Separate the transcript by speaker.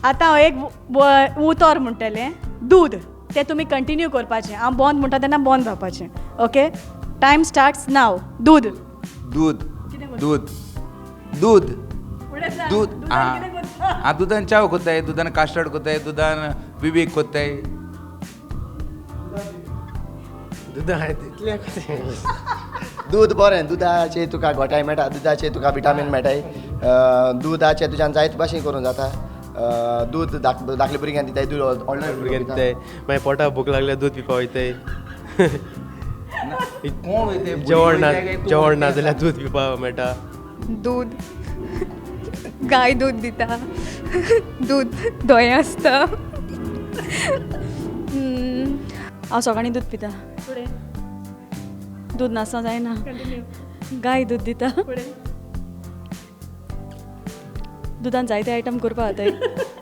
Speaker 1: आतां हांव एक उतर म्हणटलें, दूद. तें तुमी कंटिन्यू करपाचें. हांव बंद म्हणटा तेन्ना बंद जावपाचें. ओके, टायम स्टार्ट्स नाव. दूद.
Speaker 2: दूद. दूद. दूद. दूद. आं, दुदान च्याव कोत्ताय, दुदान कास्टर्ड कोत्ताय, दुदान बिबीक कोत्ताय.
Speaker 3: दुदा तितलें.
Speaker 4: दूद बरें, दुदाचेर तुका घोटाय मेळटा, दुदाचेर तुका विटामीन मेळटाय. दुदाचें तुज्यान जायते भाशेन करूंक जाता. दूद धाकले भुरग्यांक दिताय, दूद व्हडल्या
Speaker 3: भुरग्यांक दिताय. मागीर पोटाक भूक लागल्यार दूद पिवपा वयताय.
Speaker 2: कोण वयता?
Speaker 3: जेवण ना, जेवण ना जाल्यार दूद पिवपाक मेळटा.
Speaker 5: दूद, गाय दूद दिता. दूद धंय आसता.
Speaker 1: हांव सकाळीं दूद पिता. दूद नासतना जायना. गाय दूद दिता. दुदान जायते आयटम करपा जाताय.